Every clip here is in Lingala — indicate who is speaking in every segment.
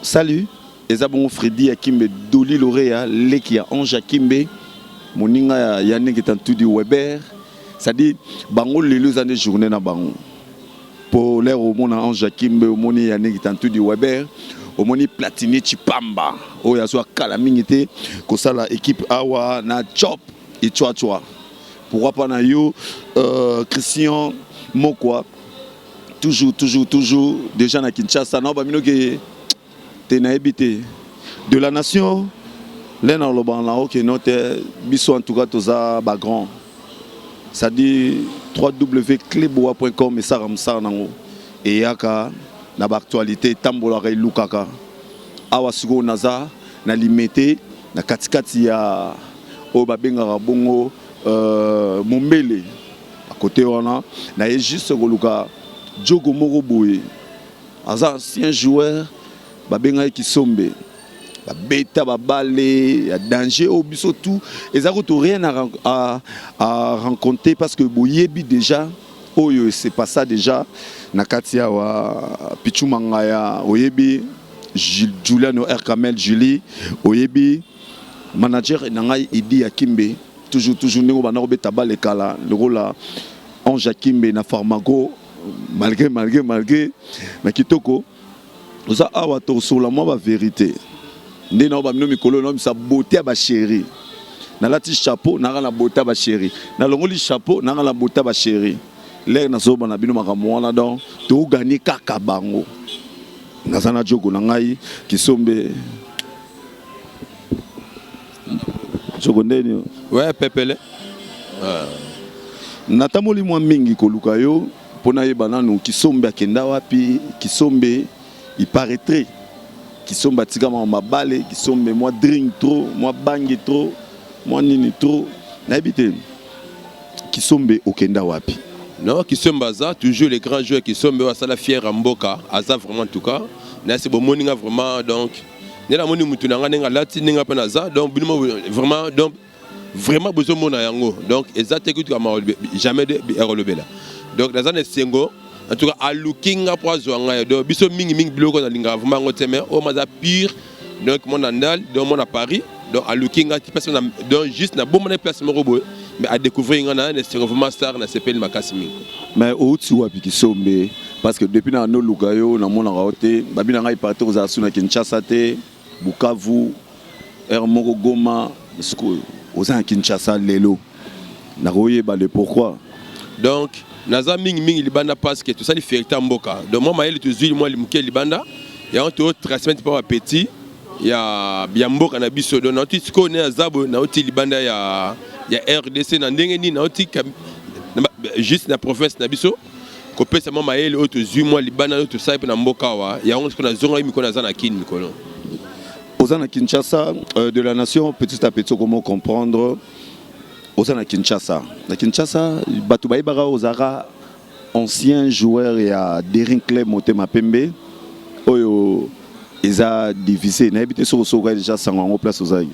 Speaker 1: Salut, eza bongo Freddy Akimbe Doli Lorea, leki ya Ange Akimbe, moninga ya Yannick Tantudi Weber. C'est-à-dire bango lelo eza nde journée na bango. Po l'air omona Ange Akimbe, omoni Yannick Tantudi Weber, omoni Platini Chipamba oyo azwa kala mingi te kosala équipe awa na Chop Ichwachwa. Pourquoi pas na yo Christian Mokwa, toujours, toujours, toujours déjà na Kinshasa na bamino ke te nayebi te de la nation le na lobana na oke no te biso. En tout cas toza ba grand, c'est-à-dire www.cleboa.com esaka mosala nango, eyaka na baactualité, etambolaka, elukaka awa. Sikoyo naza na Limete, na katikati ya oyo babengaka bongo Mombele. Akote wana naye juste koluka jogo moko boye, aza ancien joueur, babengaki Kisombe, babeta babale ya danger oyo biso tout eza kutu rien à rencontrer, parce que boyebi déjà oyo se passa déjà na kati awa. Pichu Mangaya, oyebi Juliano R Kamel, Julie, oyebi manager na ngai Idi Akimbe, toujours, toujours ndenge banda kobeta bale kala lokola Ange Akimbe na Pharmaco, malgré, malgré, malgré na kitoko. Oza awa, tokosola mwa bavérité nde na bamino mikolo naomisa beauté ya bachéri. Nalati chapeau nanga na beauté ya bachéri, nalongoli chapeau nanga na beauté ya bachéri. Lere nazoba na bino makambo wana, donc toganye kaka bango. Naza na jogo na ngai Kisombe. Jogo, ndeni?
Speaker 2: Ouais, pepele.
Speaker 1: Natamboli mwa mingi koluka yo mpo nayeba nanu Kisombe akenda wapi. Kisombe, il paraîtrait Kisombe atikama mabale, Kisombe mwa drink trop, mwa bangi trop, mwa nini trop, nayebi te. Kisombe okenda wapi?
Speaker 2: Non, Kisombe aza toujours le grand joueur. Kisombe oyo asala fier ya mboka, aza vraiment, en tout cas nasi bomoni nga vraiment. Donc nde namoni mutu na nga ndenge alati, ndenge mpe naza, donc bino vraiment, donc vraiment bozomona yango. Donc eza te kutu jamais de ekolobela. Donc naza na esengo, en tout cas aluki nga mpo azwa ngai. Donc biso mingimingi biloko nalingaka vraiment yango te, mais oyo maza pire. Donc mona Ndal, donc mona Paris, donc aluki nga ti place, donc juste nabomana place moko boye, mais adécouvrir nga na esengo vraiment. Star, nasepeli makasi mingi.
Speaker 1: Mais outi wapi, Kisombe? Parce que depuis na noluka yo, namonaka yo te. Babi na ngai parti kozala su na Kinshasa te, Bukavu, aire moko, Goma. Sikoyo oza na Kinshasa lelo, nakoyeba le pourquoi?
Speaker 2: Donc naza mingimingi libanda parce que tosali fierté ya mboka. Donc mwa mayele tozwi mwa moke libanda, yango totransmettre mpa bapetits ya mboka na biso. Donc nauti sikoyo nde naza boye, nauti libanda ya RDC. Na ndenge nini? Nauti juste na province na biso kopesa mwa mayele oyo tozwi mwa libanda, oyo tosali mpe na mboka awa. Yango sikoyo nazongaki mikolo, naza na Kini mikolo.
Speaker 1: Oza na Kinshasa, de la nation, petit à petit comment comprendre oza na Kinshasa. Na Kinshasa bato bayebaka ozalaka ancien joueur ya Daring Club Motema Pembe oyo eza divisé. Nayebi te soki osokoka déjà sango yango place ozalaki.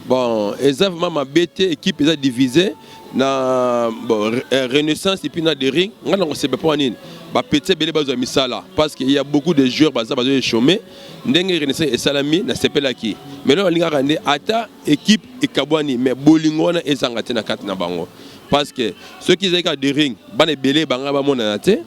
Speaker 2: Bon, eza vraiment mabe te. Équipe eza divisé na, bon, Renaissance et puis na Daring. Nga na kosepela mpo nini? Bapetits ebele bazwa misala, parce que il y a beaucoup de joueurs baza bazo chômer. Ndenge Renaissance esalami, nasepelaki. Mais lelo balingaka nde ata équipe ekabwani, mais bolingo wana ezanga te na kati na bango, parce que soki ezalaki kaka Daring, bana ebele banga bamonana te.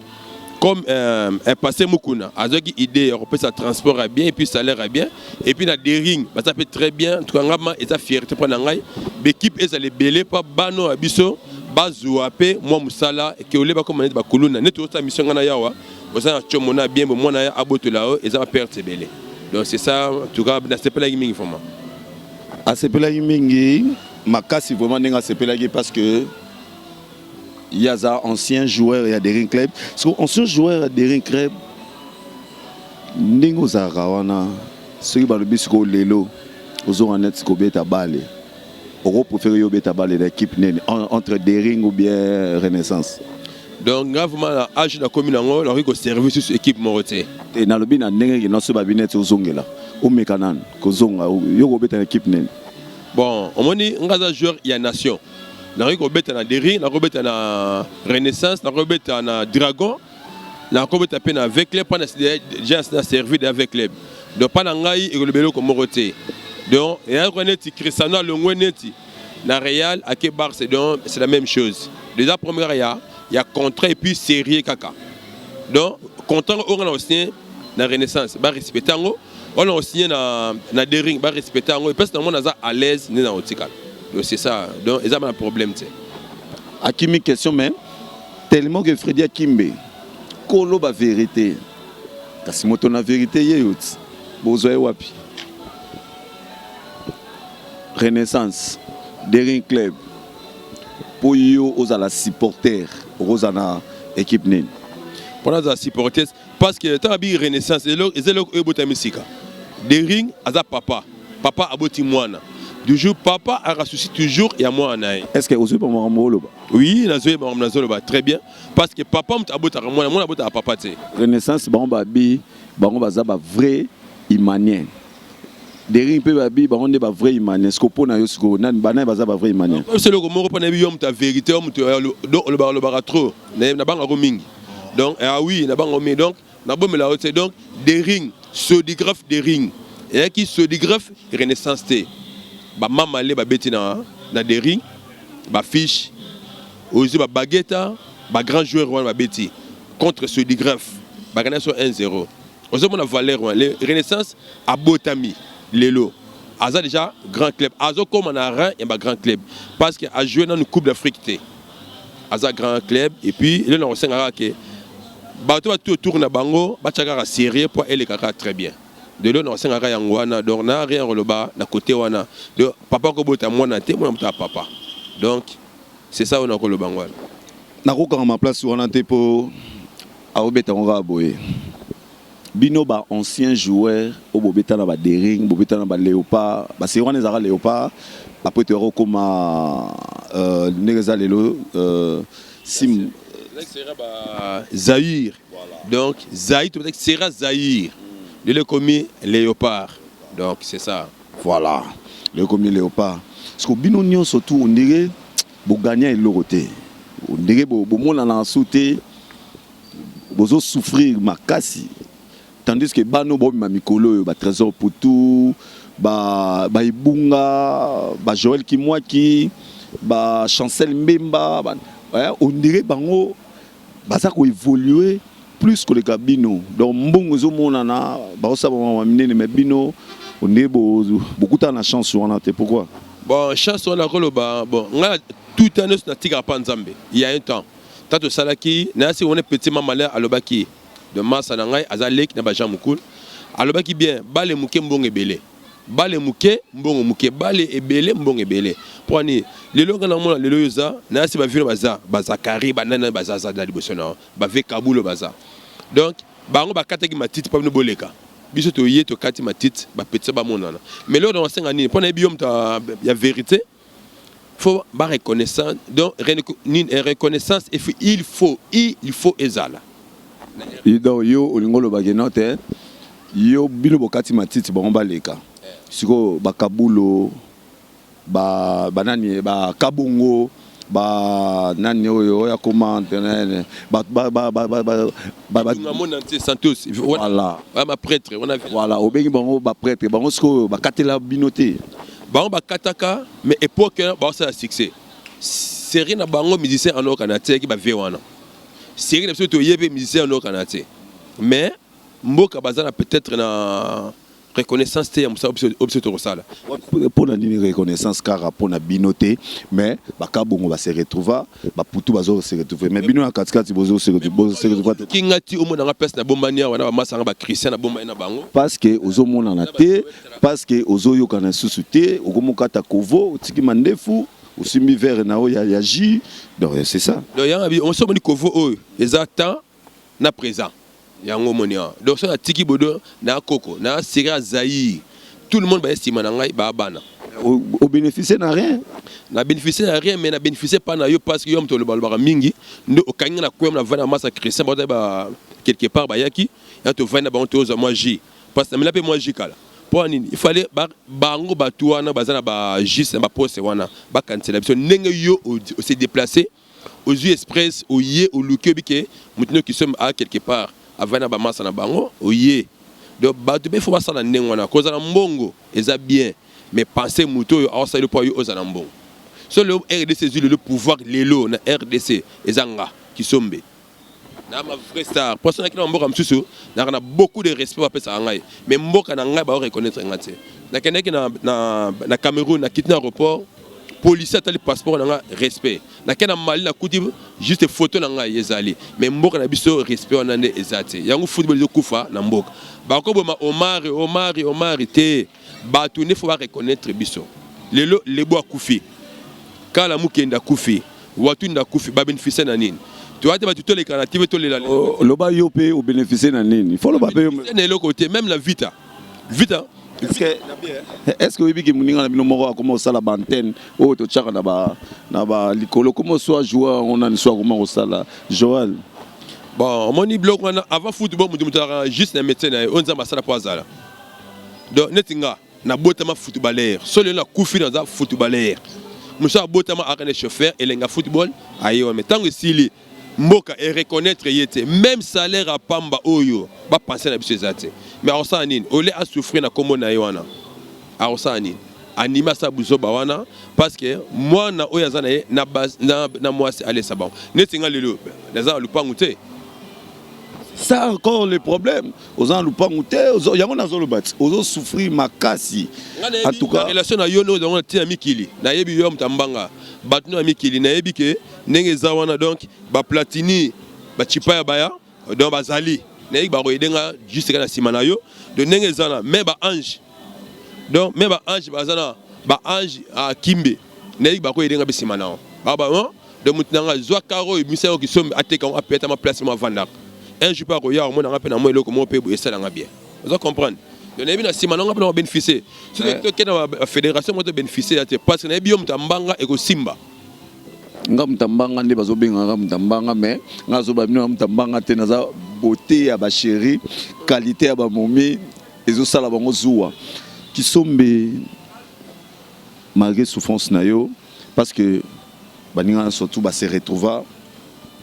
Speaker 2: Comme un passé Mukuna azwaki idée ya kopesa transport ya bien et puis salaire ya bien, et puis na Daring baza mpe très bien. En tout cas ngama eza fierté mpo na ngai baéquipe ezala ebele mpo bano ya biso bazwa mpe mwa mosala eke olie bakoma neti bakuluna. Neti osala mission ngai na yawa, oza na tiomo na bien, bomwana ya abotola yo, eza baperte ebele. Donc c'est ça, en tout cas nasepelaki mingi vraiment.
Speaker 1: Asepelaki mingi makasi vraiment ndenge asepelaki, parce que ye aza ancien joueur ya Daring Club. So ancien joueur ya Daring Club, ndenge ozalaka wana, soki balobi sikoyo lelo ozonga neti kobeta bale, okopréféré yo obeta bale na équipe nini, entre Daring ou bien Renaissance?
Speaker 2: Donc nga vraiment, na age nakomi nango, nakoki koservir susu équipe moko te.
Speaker 1: Te, nalobi na ndenge kena so babi neti ozongela, omeka nanu kozonga, yo kobeta na équipe nini?
Speaker 2: Bon, omoni nga aza joueur ya nation, nakoki kobeta na Daring, nakobeta na Renaissance, nakobeta na Dragon, nakobeta mpe na V Club mpona déjà na servi de V Club. Donc mpa na ngai ekoloba eloko moko te. Donc eyaka neti Cristiano alongwe neti na Real ake Barça, donc c'est la même chose. Déjà premier kaka ya contrat et puis sérieux kaka. Donc contrat oyo nga na osigné na Renaissance, barespecte yango. Oyo na osigné na Daring, barespecte yango. Epesi nango naza à l'aise nde na otikala. Donc c'est ça, donc eza na problème te.
Speaker 1: Akimi question, mais tellement que Fredi Akimbe koloba vérité, kasi moto na vérité ye yo ti bozwa ye wapi? Renaissance, Daring Club, mpo yo ozala supporter, okozala na équipe nini?
Speaker 2: Mpona azala supporter, parce que ntango abi Renaissance, eza eloko oyo ebotami sika. Daring aza papa, papa aboti mwana. Toujours papa aka souci toujours ya mwana na ye.
Speaker 1: Est ce que ozoyeba makambo oloba?
Speaker 2: Oui, nazoyeba makambo nazoloba très bien, parce que papa moto abotaka mwana, mwana abotaka papa te.
Speaker 1: Renaissance, bango babi bango baza bavrai imanien. Daring mpe babi bango nde bavrai imanien. Siko mpo na yo sikoyo, nani, banani baza bavrai imanien?
Speaker 2: Biso eloko moko mpo nayebi yo moto ya vérité, yo moto donc olobaka, olobaka trop, nabangako mingi. Donc ah oui, nabangako mingi, donc nabomela yo te. Donc Daring, Sodigraphe Daring eyaki Sodigraphe Renaissance te. Bamamale babeti na Daring, bafiche ozwi, babageta, bagrand joueur wana babeti contre Sodigraphe, bakanda so 1-0. Ozomona valeur wana. Renaissance abotami lelo, aza déjà grand club, azokóma na rang ya bagrand club, parce que ajoue nanu Coupe d'Afrique te, aza grand club. Et puis eloko na kosengaka ke bato batu autour na bango batya kaka sérieux mpo elekaka très bien. De lelo na kosengaka yango wana. Donc na rien koloba na côté wana. Donc papa kobota mwana te, mwana moto ya papa. Donc c'est ça oyo nakoloba yango wana.
Speaker 1: Nakokanga ma place wana te mpo aobeta yango kaka boye. Bino ba ancien joueur oyo bobeta na baDaring, bobeta na baLéopard, basérie wana ezalaka Léopard, après toyaka okóma ndenge eza lelo, sim.
Speaker 2: Zaïre. Donc Zaïre peut-être sera Zaïre, lelo ekomi Léopard. Donc c'est ça.
Speaker 1: Voilà, lelo ekomi Léopard. Parce que bino nyonso tu ondire boganya eloko te, ondire bomonana su te, bozosouffrir makasi, tandis que bano bobima mikolo oyo, batrésor Putu, baebunga, bajoel Kimwaki, bachancel Mbemba, ondire bango baza koévolue plus koleka bino. Donc mbongo ezomonana, baosala bamama minene, mais bino ondire bokutana na chance wana te. Pourquoi?
Speaker 2: Bon, chance wana koloba, bon, ngai tout temps nyonso natikaka mpa Nzambe. Il y a un temps ta tosalaki nayasi wana, petit mamale alobaki de masa na ngai, aza leki na bajean mokulu, alobaki bien: bale moke, mbongo ebele, bale moke, mbongo moke, bale ebele, mbongo ebele. Mpo ani lelo ngai namona lelo oyo eza nayasi bavino baza bazakari, banani baza na liboso na bave kabulo baza. Donc bango bakataki matiti mpo bino boleka. Biso toye, tokati matiti, bapetisa bamonana. Mais lelo nasenga nini? Mpo nayebi yo moto ya vérité, faut ba reconnaissance. Donc reconnaissance, il faut ezala.
Speaker 1: Donc yo olingi olobaki no te, yo bino bokati matiti, bango baleka. Sikoyo bakabulo, banani, bakabongo, banani oyo oyo akoma
Speaker 2: entraîneur, Santos.
Speaker 1: Voilà.
Speaker 2: Baprêtre.
Speaker 1: Voilà, obengi bango baprêtre. Bango sikoyo bakatela bino te?
Speaker 2: Bango bakataka, mais époque baosala succès, série na bango musicien anokana te, yaki bavie wana. Série na biso toyebi musicien anokana te, mais mboka baza na peut-être na reconnaissance te ya mosala oyo biso tokosala.
Speaker 1: Mpo na nini reconnaissance kaka mpo na bino te? Mais bakabongo base retrouva, baputu bazo se retrouve, mais bino na katikati bozo se retrouva te.
Speaker 2: Kinga ti omonanga place na bombani awa na bamasanga bachristien na bombani na bango.
Speaker 1: Parce que ozomonana te, parce que ozoyokana lisusu te, okomokata kovo, otiki mandefu, osimbi verre na oyo ya jus. Donc c'est ça.
Speaker 2: Donc yanga bi oso omoni kovo oyo eza temps na présent yango omoni awa. Donc so natiki bodo na koko na série ya Zaïre, tout le monde baye nsima na ngai, baa bana.
Speaker 1: Obénéficie na rien.
Speaker 2: Na bénéficie na rien, mais na bénéficie pas na yo, parce que yo moto olobalobaka mingi nde okangi nga na kwem na vandi na masa Christian baota ba quelque part bayaki ya tovandi na bango, tozwa mwa jus, parce que namela mpe mwa jus kala. Mpo nini? Il fallait bango bato wana baza na bajus na baposte wana bakanisela biso ndenge yo ose déplace, ozwi express, oye, oluki, oyebi ke moto nyonso kisomi a quelque part avandi na bamasa na bango, oye. Donc bato mpe fo basala ndenge wana. Kozala mbongo eza bien, mais pense moto oyo aosala mpo yo ozala mbongo. So lelo RDC ezwi lelo pouvoir, lelo na RDC eza nga Kisombe na ma vraie star. Mposo naki na mboka mosusu, naka na beaucoup de respect bapesaka ngai, mais mboka na ngai baoreconnaître nga te. Nakendaki na Cameroun, nakiti na aéroport, policier atali passeport na nga, respect. Nakei na Mali, nakuti juste photo na ngai ezali, mais mboka na biso respect wana nde eza te. Yango football ezokufa na mboka. Bakoboma Omar, Omar, Omar te. Bato nde fo bareconnaître biso. Lelo lebo akufi, kala mokende akufi, Watunda akufi, babénéficie na nini? Toya te, bato toleka na TV, tolela.
Speaker 1: Loba, yo mpe obénéficie na nini? Fo loba mpe yo.
Speaker 2: Na eloko te, même na Vita Vita.
Speaker 1: Est ce que oyebi ke moninga na bino moko akoma kosala baantenne oyo totiaka na balikolo, koma so joueur yango nani, so akoma kosala Joel?
Speaker 2: Bon, omoni biloko wana avant football, moto azalaka juste na métier na ye oyo Nzambe asala mpo azala. Donc neti nga nabotama footballeur, so lelo nakufi, naza footballeur. Mosu abotama aka na chauffeur, elenga football aye wana, mais ntango esili, mboka ereconnaître ye te. Même salaire apamba oyo bapense na biso eza te. Mais akosala nini? Ole asouffrir na nkombo na ye wana, akosala nini? Anime asala buzoba wana parce que mwana oyo aza na ye na mwasi alesa bango. Neti nga lelo naza na lupangu te.
Speaker 1: Ça encore le problème, oza na lupangu te. Yango nazoloba ti ozosouffrir makasi.
Speaker 2: En tout cas, relation na yo ndenge na ntina mikili, nayebi yo moto ambanga bato ya mikili, nayebi ke ndenge eza wana. Donc baPlatini, bachipa ya baya, donc bazali, nayebi bakoyede nga juste kaka na nsima na yo. Donc ndenge eza na me baange, donc me baange baza na baange akimbe, nayebi bakoyede nga mpe nsima na yo. Baba, donc moto na nga zwa karo oyo misa oyo Kisombe ateka yango, apeta ma place mo avandaka. Un jour mpe akoya, omona nga mpe na mwa eloko moko mpe boye esalanga bien. Oza comprendre? Donc nayebi na nsima nanga mpe na babénéficie. Soki tokende na bafédération moko, tobénéficie ya te, parce que nayebi yo moto ambanga ekosimba.
Speaker 1: Nga moto ambanga nde bazobengaka moto ambanga, mais nga azoba bino moto ambanga te. Naza beauté ya bachéri, qualité ya bamomi ezosala bango zuwa. Kisombe, malgré souffrance na yo, parce que baninga surtout base retrouva,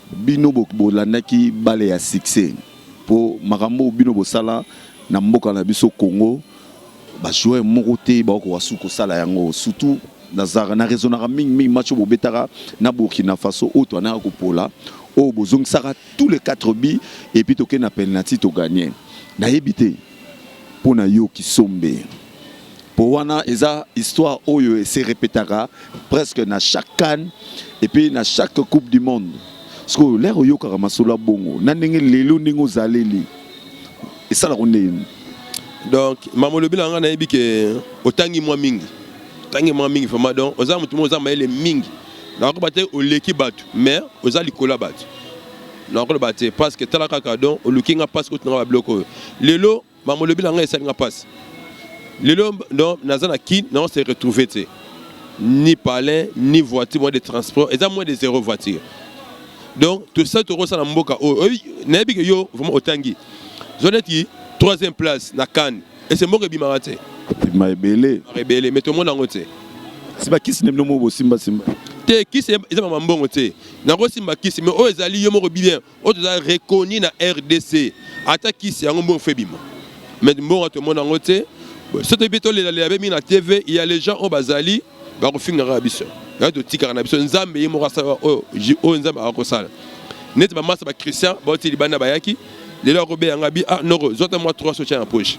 Speaker 1: bino bolandaki bale ya succès mpo makambo oyo bino bosala na mboka na biso Congo, bajoueur moko te bakokoka su kosala yango. Surtout nazalaka na raisonnaka mingimingi match oyo bobetaka na Burkina Faso, oyo toanaka kopola, oyo bozongisaka tous les quatre buts et puis tokende na penalty, toganye. Nayebi te mpo na yo Kisombe, mpo wana eza histoire oyo ese répétaka presque na chaque CAN et puis na chaque Coupe du monde. Sikoyo lere oyokaka masolo ya bongo na ndenge lelo, ndenge ozaleli, esalaka ndenge?
Speaker 2: Donc mama, olobi na ngai, nayebi ke otangi mwa mingi, otangi mwa mingi vraiment. Donc oza motu moko oza mayele mingi. Nakoba te oleki bato, mais oza likolo ya bato, nakoloba te, parce que tala kaka. Donc oluki nga parce que otunanga babiloko oyo lelo. Mama, olobi na ngai, esali nga mpasi lelo. Donc naza na Kine, nao se retrouver te, ni palin ni voiture, moyen de transport eza moins de zéro voiture. Donc tosali, tokosala mboka oyo. Nayebi ke yo vraiment otangi, zo neti troisième place na CAN, ese mboka ebimaka te.
Speaker 1: Ebima ebele.
Speaker 2: Ebele, mais tomona yango te.
Speaker 1: Si bakisi na bino mo bosimbasimba.
Speaker 2: Te, kisi eza mama mbongo te. Nakosimba kisi, mais oyo ezali yo moko bien, oyo toza reconnu na RDC, ata kisi yango mbongo fo ebima, mais mbongo tomona yango te. So toyebi, tolelalela be mingi na TV, il y a les gens oyo bazali bakofingaka biso. Yango totikaka na biso Nzambe ye moko asala oyo oyo Nzambe akosala. Neti bamasa bachristien bauti libanda, bayaki lelo, akobeyanga bi: "Ah noko, zwa mwa 3 sotia na poche."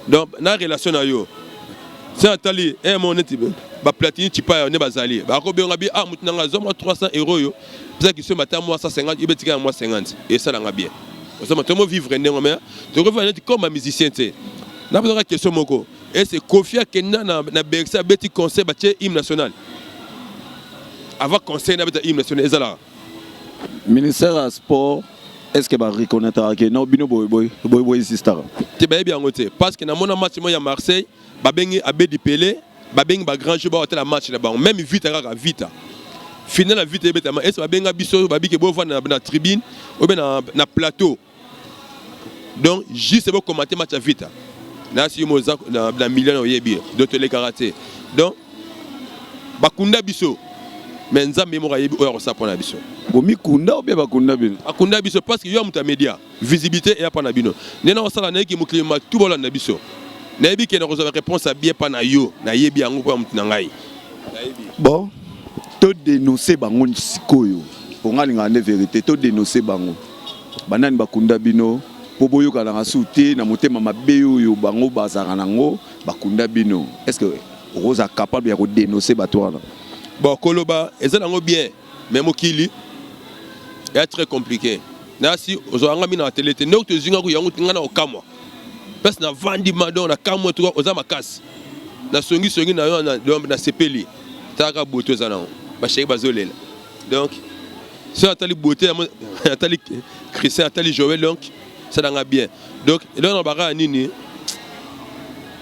Speaker 2: Donc na relation na yo se atali mo neti baPlatini Chipaya nde bazali, bakobenga bi: "Ah mutu nanga, zwa mwa 300 euro oyo, pesa Kisombe ata mwa 150, yo betika ya mwa 50, esalanga bien." Osama tomo vivre ndenge, mais tokovivre neti comme bamusicien te. Napozaka question moko: ese Kofi akenda na Bercy, abeti concert, batie hymne national avant concert, nabeta hymne national, ezalaka?
Speaker 1: Ministère ya sport, est ce que bareconnaîtraka ke no bino boyeboye sistaka?
Speaker 2: Te, bayebi yango te, parce que namona match moko ya Marseille, babengi Abedi Pele, babengi bagrand joueur baotala match na bango, même Vita, kaka Vita, final ya Vita ebetama, ese babenga biso, babike bovanda na tribune obe na plateau, donc juste bokomate match ya Vita. Nasi yo moza na million, oyebi, donc tolekaka te. Donc bakunda biso. Mais Nzambe ye moko ayebi oyo akosala mpo na biso.
Speaker 1: Bomikunda ou bien bakunda bino?
Speaker 2: Akunda biso parce que yo ya moto ya media, visibilité eya mpa na bino. Nde nakosala nayebi ke mokili matu bolanda biso. Nayebi ke nakozwa ba réponse ya bien mpa na yo, nayebi yango mpo ya moto na ngai. Nayebi.
Speaker 1: Bon, to denoncer bango sikoyo. Po nga alingaka nde verite, to denoncer bango. Banani bakunda bino po boyokanaka su te na motema mabe oyo bango bazalaka nango, bakunda bino. Est-ce que okozala capable ya ko denoncer bato wana?
Speaker 2: Bon, koloba eza nango bien, mais mokili ya très compliqué. Nasi ozwaka nga mingi na tele te, ndenge tozwi nga yango nga na okamwa. Place na vandi ma donc na kamwa tuka oza makasi. Na songi songi na yo na donc na sepeli. Taka beauté eza nango. Ba chéri bazolela. Donc so atali beauté atali Christian atali Joël donc ça nanga bien. Donc eloko na baka nini?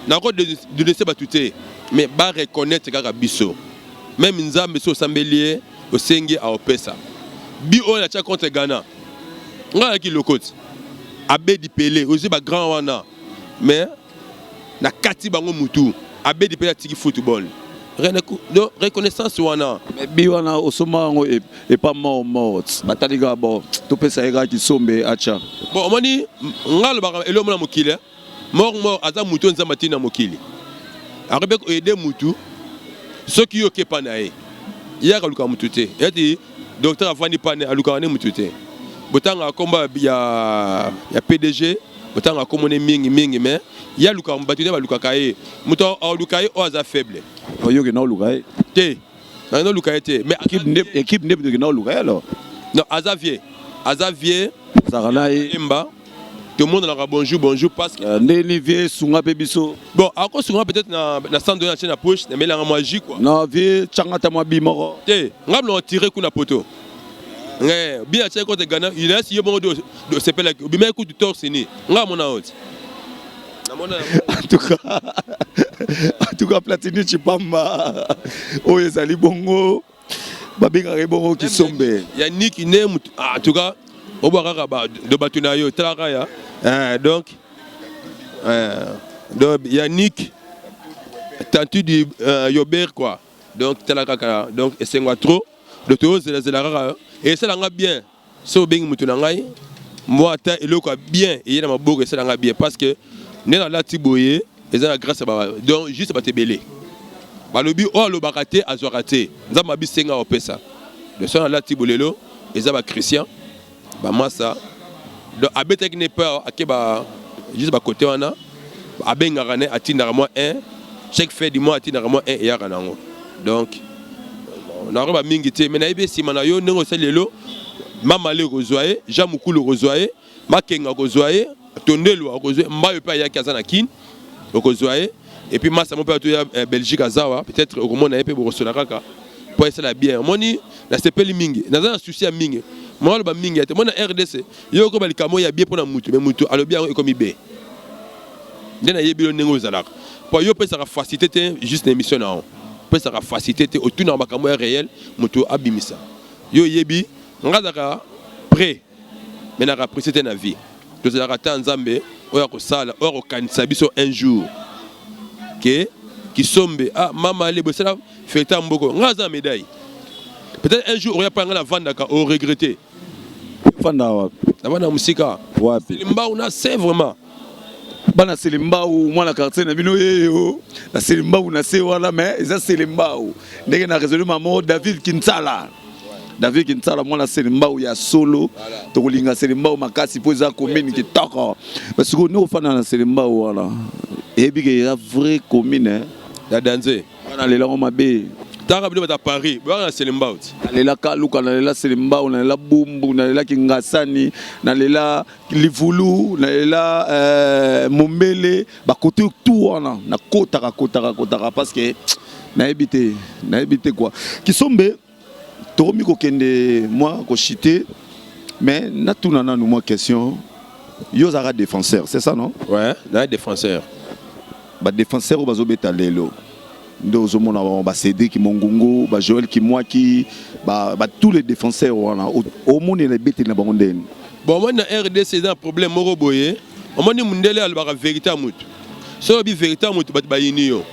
Speaker 2: Nako dénoncer bato te, mais ba reconnaître kaka biso. Même Nzambe so osambeli ye osengi aopesa. Bi oyo atia contre Ghana. Nga ayaki lokoti. Abedi Pele ozwi ba grand wana mais na kati bango mutu Abedi Pele atiki football. Donc reconnaissance wana.
Speaker 1: Mais bi wana osomba yango epa mort mort batali kaka bon topesa ye kaka kisombe acha.
Speaker 2: Bon omoni nga alobaka eloko mona mokili mort mort aza mutu Nzambe atindi na mokili. Akoki mpe koaider mutu soki yo okepa na ye. Ye akaluka mutu te. Eti docteur avandi pane alukaka ne mutu te. Botanga kombo ya ya PDG, botanga kombo ne mingi mingi mais ye alukaka bato te balukaka ye. Mutu aluka ye oyo aza faible.
Speaker 1: Oyo okenda oluka ye?
Speaker 2: Te. Nakenda oluka ye te.
Speaker 1: Mais équipe nde okenda oluka ye alors?
Speaker 2: Non, aza vieux. Aza vieux.
Speaker 1: Ozalaka na ye.
Speaker 2: Emba. Tomonanaka bonjour bonjour parce que
Speaker 1: ndeni vieux sunga pe biso.
Speaker 2: Bon, akosunga peut-être na 100 dollars na poche, na melanga mwa jus quoi.
Speaker 1: Non, vieux changa ta mwa bi moko.
Speaker 2: Te, nga bino tirer kuna poto. Nge, bien atie contre Ghana, il a si yo bongo do sepela obima coup du torse ni. Nga mona oti.
Speaker 1: En tout cas Platini Chipamba oyo ezali bongo babengaka ye bongo Kisombe.
Speaker 2: Ya Niki ne en tout cas obwa kaka ba do bato na yo talaka ya donc donc Yannick tantu du Yober quoi. Donc tala kaka donc esengwa trop donc tozela zela kaka esalanga bien. So obengi moto na ngai moi ata eloko ya bien eye na maboko esalanga bien parce que nde nalati boye eza na grâce ba donc juste bato ebele balobi oyo alobaka te azwaka te Nzambe abisenga opesa. Donc so nalati bolelo eza ba Christian ba masa donc abetaki ne peur ake ba juste ba côté wana abengaka ne atindaka moi un chaque fin du mois atindaka moi un eyaka nango. Donc nakoba mingi te mais nayebi nsima na yo ndenge osali lelo mama le kozwa ye Jean Mukulu kozwa ye Makenga kozwa ye Tondelo akozwa ye Mbayo mpe ayaki aza na Kin okozwa ye et puis masa mo mpe atoya Belgique azawa peut-être okomona ye mpe bokosola kaka po esala bien. Omoni nasepeli mingi naza na souci ya mingi mwa aloba mingi ya te mona RDC yo okoba likambo ya bien mpona mutu mais mutu alobi yango ekomi be nde nayebi yo ndenge ozalaka po yo opesaka facilité te juste na émission na yo opesaka facilité te otunaka makambo ya réel mutu abimisa yo oyebi nga azalaka prêt mais naka apprécier te na vie tozalaka ta Nzambe oyo akosala oyo akokanisa biso un jour ke Kisombe ah mama ale bosala feta mboko nga aza na médaille peut-être un jour oya pa nga na vandaka o regretter.
Speaker 1: Fanda wapi?
Speaker 2: Na bana musika.
Speaker 1: Wapi?
Speaker 2: Selimbau na se vraiment.
Speaker 1: Bana Selimbau mwana quartier na bino yeyo. Na Selimbau na se wana mais eza Selimbau. Ndenge na résolu mamo David Kinsala. David Kinsala mwana Selimbau ya solo. Tokolinga Selimbau makasi po eza commune kitoko. Parce que nous ofanda na Selimbau wana. Eyebi ke eza vraie commune.
Speaker 2: Ya danze.
Speaker 1: Wana lela ngo mabe.
Speaker 2: Taka bino bata Paris, bwana na Selimbau.
Speaker 1: Nalela Kaluka, nalela Selimbau, nalela Bumbu, nalela Kingasani, nalela Livulu, nalela Mombele, ba côté tout wana na kotaka kotaka kotaka parce que nayebi te, nayebi te quoi. Kisombe tokomi kokende moi kochiter mais natuna nanu moi question. Yo ozalaka défenseur, c'est ça non?
Speaker 2: Ouais, na défenseur.
Speaker 1: Ba défenseur oyo bazobeta lelo nde ozomona ba Cédric Mongungu, ba Joël Kimwaki, ba tous les défenseurs wana omonela ebeteli na bango ndeni.
Speaker 2: Bon, omoni na RDC eza na problème moko boye. Omoni mundele alobaka vérité ya mutu. Soki olobi vérité ya mutu bato bayini yo.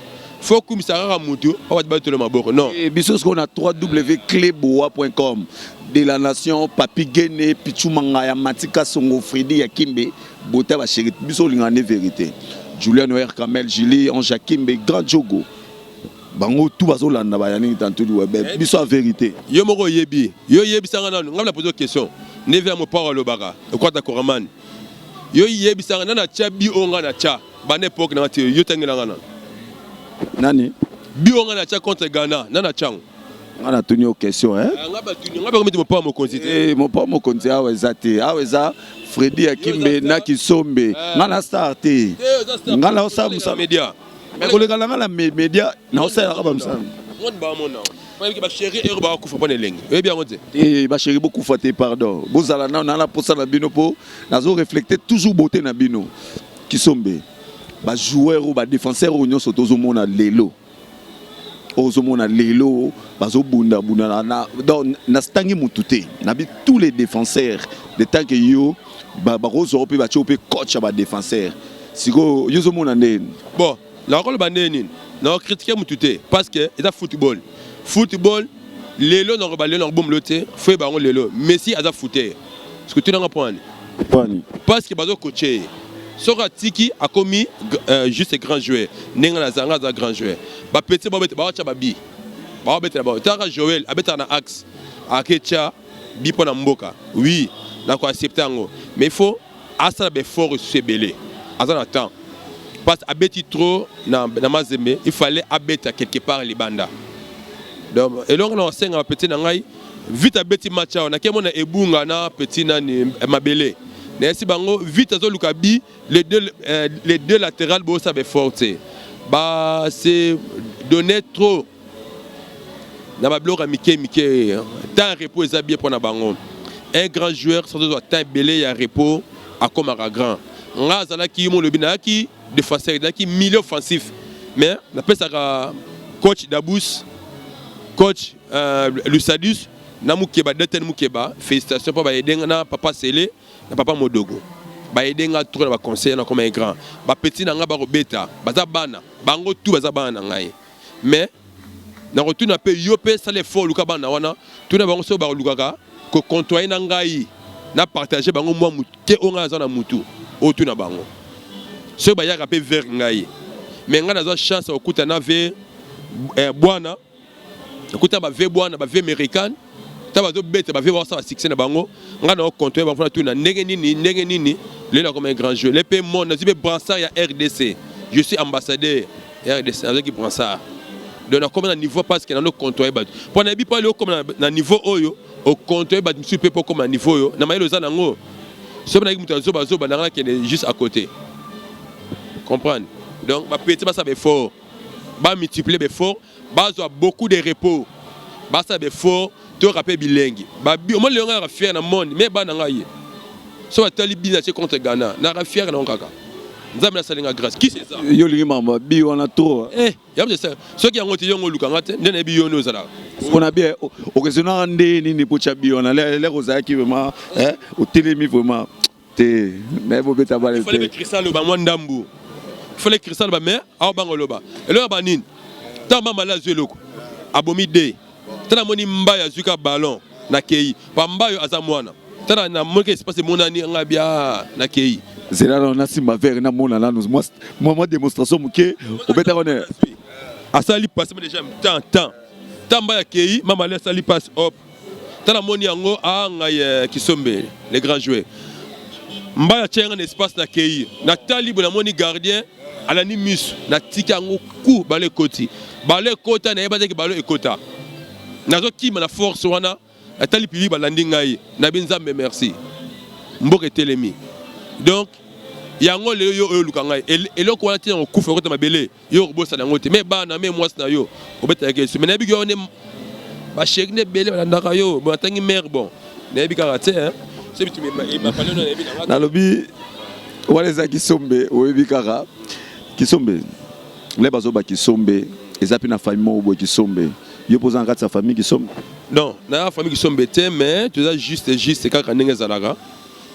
Speaker 2: Faut okumisa kaka mutu po bato batolo maboko, non.
Speaker 1: Eh, biso sikoyo na www.cleboa.com de la nation, Papi Gene, Pichu Mangaya, Matika Songo, Fredi ya Kimbe, Bota ba chéri, biso olingaka nde vérité. Julien Noer, Kamel, Julie, Ange Kimbe, Grand Jogo. Bango tout bazolanda ba Yannick Tantuli Webe, biso ya vérité.
Speaker 2: Yo moko oyebi, yo oyebisanga nanu, ngai na pose question. Ndenge ya mopao alobaka, ekwata Koraman. Yo yebisanga nani atya bi oyo ngai natya banda époque nanga te, yo tangelanga nanu.
Speaker 1: Nani?
Speaker 2: Bi oyo ngai natya contre Ghana, nani atya yango?
Speaker 1: Nga natuni yo question, eh?
Speaker 2: Ah, ngai batuni, ngai bakomiti mopao mokonzi te.
Speaker 1: Eh, mopao mokonzi awa eza te. Awa eza Fredi ya Kimbe na Kisombe. Nga na star te. Nga na osala mosala.
Speaker 2: Media.
Speaker 1: Mais koleka na nga na media, na osalelaka ba mosala.
Speaker 2: Ngoni bamona. Oyebi ba chéri ero bakufa mpo na elengi. Oyebi yango te?
Speaker 1: Eh, ba chéri bokufa te, pardon. Bozala na na posa na bino po nazo reflecter toujours beauté na bino. Kisombe. Ba joueur ou ba défenseur oyo nyonso tozomona lelo. Ozomona lelo bazobunda bunda na, na donc nastangi mutu te. Nabi tous les défenseurs de tant que yo bakozwa mpe batie mpe coach ya ba défenseur. Sikoyo yo ozomona ndeni?
Speaker 2: Bon, nakoloba ndenge nini? Nakocritiquer mutu te parce que eza football. Football lelo nakoloba lelo nakobomba te, fo yeba yango lelo. Messi aza footeur. Parce que tunanga mpo nani?
Speaker 1: Pwani.
Speaker 2: Parce que bazocoacher ye. Soki atiki akomi juste grand joueur. Ndenge naza, nga aza grand joueur. Bapeti babeta baotya babi. Baobetela bao. Taka Joël abetaka na axe. Aketya bi mpo na mboka. Oui, nako accepter yango. Mais il faut asala ba effort lisusu ebele. Aza na temps. Parce que abeti trop na Mazembe, il fallait abeta quelque part libanda. Donc elongo na osenga ba petit na ngai vite abeti match awa nakei mona ebunga na petit nani mabele. Nayesi bango vite azoluka bi les deux latérales bosala ba effort te. Ba se donner trop na babiloko ya mike mike. Temps ya repos eza bien mpona bango. Un grand joueur soki ozwa temps ebele ya repos, akomaka grand. Nga azalaki yo molobi, nayaki défenseur, nazalaki milieu offensif, mais napesaka coach Dabus, coach Lusadus na Mukeba, Deten Mukeba, félicitation mpo bayedenga na papa Sele na papa Modogo, bayedenga trop na baconseil na koma un grand. Bapeti na nga bakobeta, baza bana, bango tu baza bana na ngai, mais nakotuna mpe yo mpe sala effort, luka bana wana, tuna bango soki bakolukaka kocontoyer na ngai, na partage bango mwa moke oyo ngai naza na mutu oyo. Tuna bango soki bayaka mpe vers ngai, mais ngai nazwa chance ya kokuta na ve bwana, nakuta bave bwana, bave américaine, ta bazobeta, bave basala succès na bango. Ngai na ocontoyer bango mpona tuna ndenge nini, ndenge nini lelo nakoma un grand joueur. Le mpe monde nazwi mpe brassard ya RDC, je suis ambassadeur ya RDC, nazwaki brassard. Donc nakoma na niveau parce que nano côtoyer bato mpo nayebi mpo ali okoma na niveau oyo, ocontoyer bato mosusu mpe mpo okoma na niveau oyo na mayele oza nango. Soki nayaki moto azobazoba nanga, nakende juste à côté, comprendre. Donc bapeti basala baeffort, bamultiplier baeffort, bazwa beaucoup de repos, basala baeffort, toyoka mpe bilengi. Omoni lelo ngai naka fier na monde, me bana ngai ye so batali bino atie contre Ghana, naka fier nango kaka. Nzambe nasalinga grâce kisi eza.
Speaker 1: Yo olingi makambo bi wana trop.
Speaker 2: Eh, yango soki yango te, yongo olukanga te nde nayebi yo nde ozalaka.
Speaker 1: Mpona bien okesonaka nde nini po tya bi wana lere ozalaki vraiment otelemi vraiment te, mais bobeta bale
Speaker 2: te. Christian aloba mwa ndambu, fallait Christian aloba, mais awa bango oloba eloko ya banini. Ntango mamale azwi eloko abomi de tala, namoni Mbayo azwi ka ballon, nakei pa Mbayo aza mwana, tala namoniki espace emonani nga bia, nakei.
Speaker 1: Zela nano nasimba verre, namona nanu mwa démonstration moke obetaka wana.
Speaker 2: Asali passe déjà temps temps temps, Mbayo akei, mamale asali passe, hop, tala namoni yango a ngai Kisombe le grand joueur. Mbayo atia yanga na espace, nakei, natali boye, namoni gardien alandi misu, natiki yango ku balo ekoti, balo ekota, nayeba teke balo ekota. Nazokima na force wana, natali pili balandi ngai, nabi Nzambe merci, mboka etelemi. Donc yango lelo yo oyo oluka ngai eloko wana ntina kokufa ekota mabele, yo okobosana yango te. Me bana me mwasi na yo obetalaki esu, me nayebi yo nde bachéri nde ebele balandaka yo. Bon, atangi mare, bon, nayebi kaka te so bitu.
Speaker 1: Nalobi wana eza Kisombe, oyebi kaka Kisombe le bazoba. Kisombe eza mpe na famille moko boye. Kisombe, yo mpo oza na kati ya famille Kisombe?
Speaker 2: Non, na famille Kisombe te, mais toza juste juste kaka ndenge ezalaka.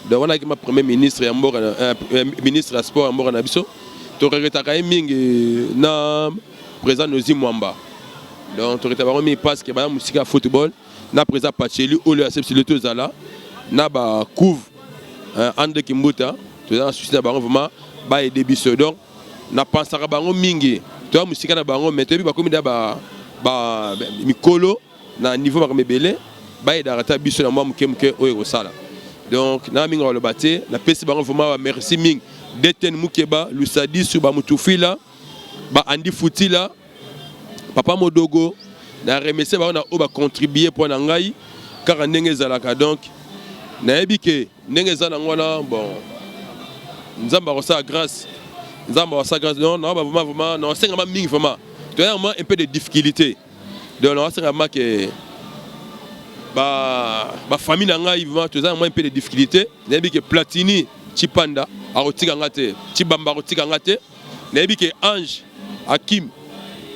Speaker 2: Donc wana akima premier ministre ya mboka, ministre ya sport ya mboka na biso, toregretaka ye mingi na Président Nozi Mwamba, donc toregretter bango mingi parce que baza mosika ya football. Na président Pacheli oyo asepsili, tozala na bacouve Andre Kimbuta, toza na souci na bango vraiment, baaider biso. Donc napensaka bango mingi, toya mosika na bango, mais toyebi bakomi da ba mikolo na niveau makambo ebele, baaidaka ata biso na mwa moke moke oyo ekosala. Donc na mingi baloba te, napesi bango vraiment bamerci mingi. Deten Mukeba, Lusadisu, Bamutufila, Baandi Futila, Papa Modogo, na remercie bango na oyo bacontribue mpo na ngai kaka ndenge ezalaka. Donc nayebi ke ndenge eza nango wana, bon, Nzambe akosala grâce, Nzambe akosala grâce. Donc na vraiment vraiment naosengama mingi, vraiment toya vraiment un peu de difficulté. Donc naosengama ke bafamille na ngai vraiment toza na mwa un peu de difficulté. Nayebi ke Platini Chipanda akotika nga te, Chibamba akotika nga te. Nayebi ke Ange Akim,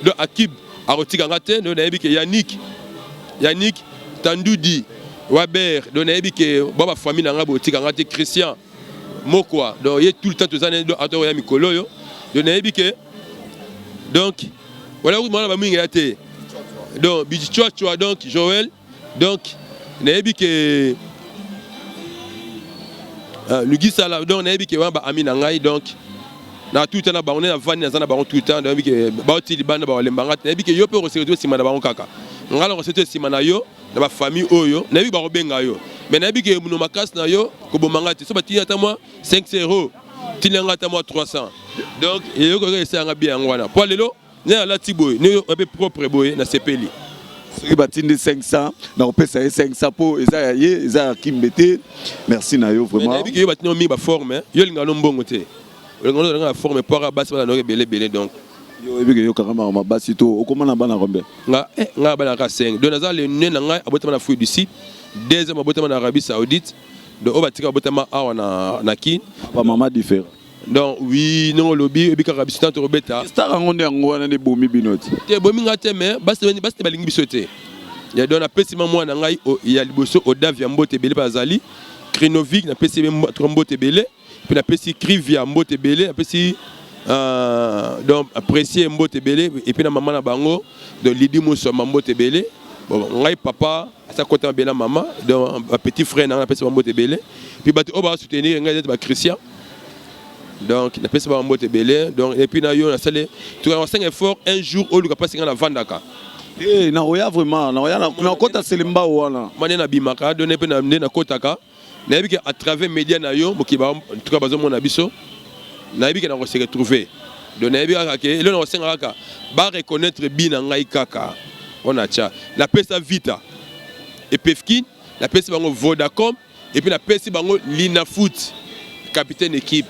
Speaker 2: donc Akib, akotika nga te. Donc nayebi ke Yannick Tandudi Waber, donc nayebi ke ba bafamille na ngai botika nga te. Christian Mokwa, donc ye tout le temps toza na ata ya mikolo oyo. Donc nayebi ke, donc wala mwana bamingi ya te, donc Bichwachwa, donc Joël, donc nayebi ke Lugisala, donc nayebi ke wana baami na ngai. Donc na tout temps na bango nde navandi, naza na bango tout le temps. Nayebi ke bauti libanda, baolemba te. Nayebi ke yo mpe okoseka nsima na bango kaka, ngai na koseka nsima na yo na bafamille oyo. Nayebi bakobenga yo, mais nayebi ke mono makasi na yo koboma nga te. So batindi ata mwa 5 euro, tindi yanga ata mwa 300. Donc eloko oyo esalanga bien yango wana, po lelo nde alati boye, nde abe propre boye, nasepeli.
Speaker 1: Soki batindi 500, nakopesa ye 500 mpo eza ya ye, eza ya Kimbe te. Merci na yo vraiment.
Speaker 2: Nayebi ke yo batindi mingi baforme, yo olingaka no mbongo te, olingaka olinga na forme po aka basi bana noko ebele ebele. Donc
Speaker 1: yo oyebi ke yokaka makambo basi to okóma na bana combien?
Speaker 2: Nga nga bana kaka 5. Donc naza le ne na ngai abotama na Afrique du Sud, deuxième abotama na Arabie Saoudite, donc oyo batika abotama awa na Kine.
Speaker 1: Bamama différent.
Speaker 2: Donc oui, ndenge olobi, oyebi kaka biso tanto tokobeta.
Speaker 1: Star yango nde yango wana nde ebomi bino ti.
Speaker 2: Te, ebomi nga te, mais basi basi te balingi biso te. Ya donc napesi ma mwana ngai ya liboso Odav ya mbote ebele mpe azali Krinovic, napesi ye mbote ebele, mpe napesi Crivia mbote ebele, napesi donc apprécier mbote ebele, et puis na mama na bango, donc Lidi Mosoma, mbote ebele. Bon, ngai papa asa kota mabele na mama, donc bapetit frère na ngai napesi bango mbote ebele, puis bato oyo basoutenir ngai neti bachristien, donc napesi bango mbote ebele. Donc et puis na yo nasali tokasenga effort un jour oluka mpasi ngai navandaka.
Speaker 1: Te, nakoya vraiment, nakoya, nakota Selembao wana.
Speaker 2: Ma nde nabimaka do mpe nde nakotaka, nayebi ke à travers média na yo mokili en tout cas bazomona biso. Nayebi ke nakose retrouver. Donc nayebi kaka ke eloko nakosenga kaka bareconnaître bi na ngai kaka mpona tya napesa Vita Epefkin, napesi bango Vodacom, et puis napesi bango Lina Foot, capitaine équipe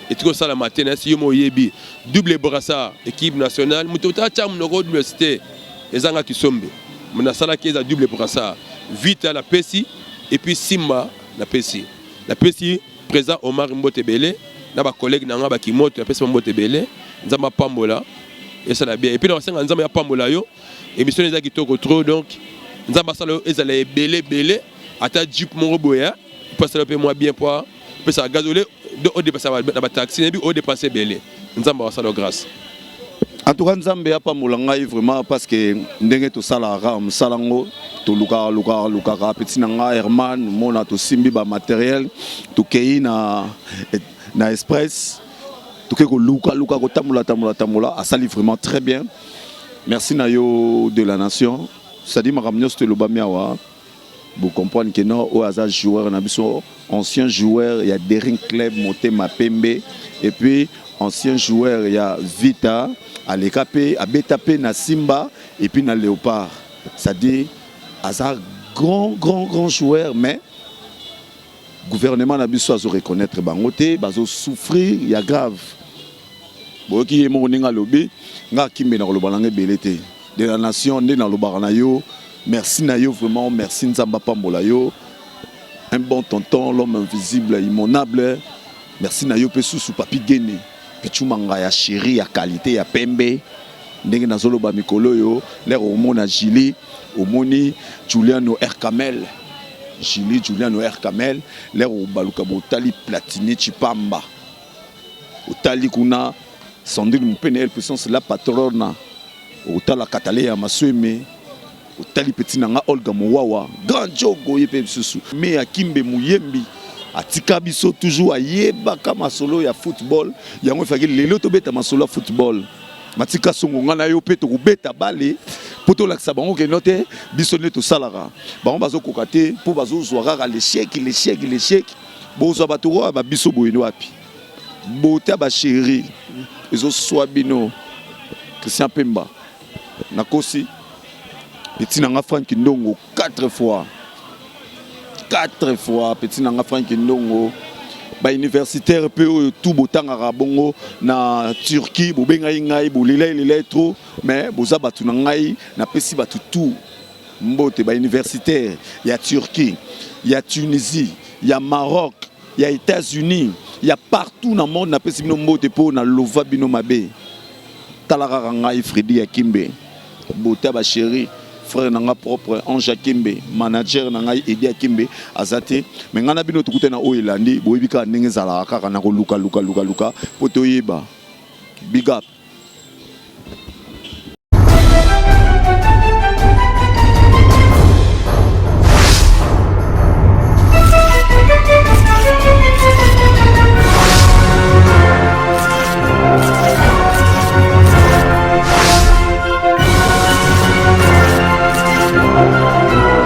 Speaker 2: etiki kosalama te. Nayesi yo mo oyebi double brassard équipe nationale, moto atya monoko double te, ezanga Kisombe nasalaki eza double brassard. Vita napesi, et puis Simba napesi président Omar mbote ebele na bacollègue na nga bakimoto, napesi ba mbote ebele. Nzambe apambola, esala bien. Et puis nakosenga Nzambe apambola yo, émission eza kitoko trop. Donc Nzambe asala yo ezala ebele ebele, ata jeep moko boye mpo asala mpe mwa bien, mpo opesaka gaz ole odépenser na bataxi, nayebi odépenser ebele. Nzambe akosala yo grâce.
Speaker 1: En tout cas Nzambe apambola ngai vraiment, parce que ndenge tosalaka mosala yango, tolukaka lukaka lukaka petit na ngai Herman mona, tosimbi bamatériel, tokei na express, tokei koluka luka, kotambola tambola tambola, asali vraiment très bien. Merci na yo de la nation. C'est-à-dire makambo nyonso tolobami awa, bocomprendre ke non, oyo aza joueur na biso, ancien joueur ya Daring Club Motema Pembe, et puis ancien joueur ya Vita, aleka mpe abeta mpe na Simba et puis na Léopard. C'est-à-dire aza grand grand grand joueur, mais gouvernement na biso azo reconnaître bango te, bazosouffrir ya grave. Boyoki ye moko ndenge alobi. Nga Akimbe na koloba nanga ebele te. De la nation, nde nalobaka na yo, merci na yo vraiment, merci. Nzambe apambola yo, un bon tonton, l'homme invisible immonable. Merci na yo mpe susu Papi Gene Pichumanga ya chéri ya qualité ya pembe. Ndenge nazoloba mikolo oyo, lere omona Gili, omoni Juliano Ercamel, Gili Juliano Ercamel, lere obaluka botali Platini Chipamba, otali kuna Sandrine Mopene, El Puissance, la patrona. Otala Katale ya Masweme, otali petit na nga Olga Mowawa, grand jogo ye mpe lisusu me ya Kimbe Muyembi atika biso toujours ayebaka masolo ya football. Yango efaki lelo tobeta masolo ya football. Matika Songo, nga na yo mpe tokobeta bale mpo tolakisa bango keno te biso nde tosalaka. Bango bazokoka te mpo bazozwa kaka l'échec, l'échec, l'échec. Bozwa bato oyo babiso boye wapi? Bota bachéri ezoswa bino. Christian Pemba, nakosi? Petit na nga Frank Ndongo, 4 fois, 4 fois, petit na nga Frank Ndongo. Bauniversitaire mpe oyo tu botangaka bongo na Turquie, bobengai ngai, bolela elela trop, mais boza bato na ngai. Napesi bato tu mbote, bauniversitaire ya Turquie, ya Tunisie, ya Maroc, ya États-Unis, ya partout na monde. Napesi bino mbote mpo nalova bino mabe. Tala kaka ngai Fredi ya Kimbe, bota bachéri, frère na nga propre Ange Akimbe, manager na ngai Edi Akimbe aza te, me ngai na bino tokuta na oyo elandi. Boyebi kaka ndenge ezalaka, kaka na koluka luka luka luka mpo toyeba. Big up.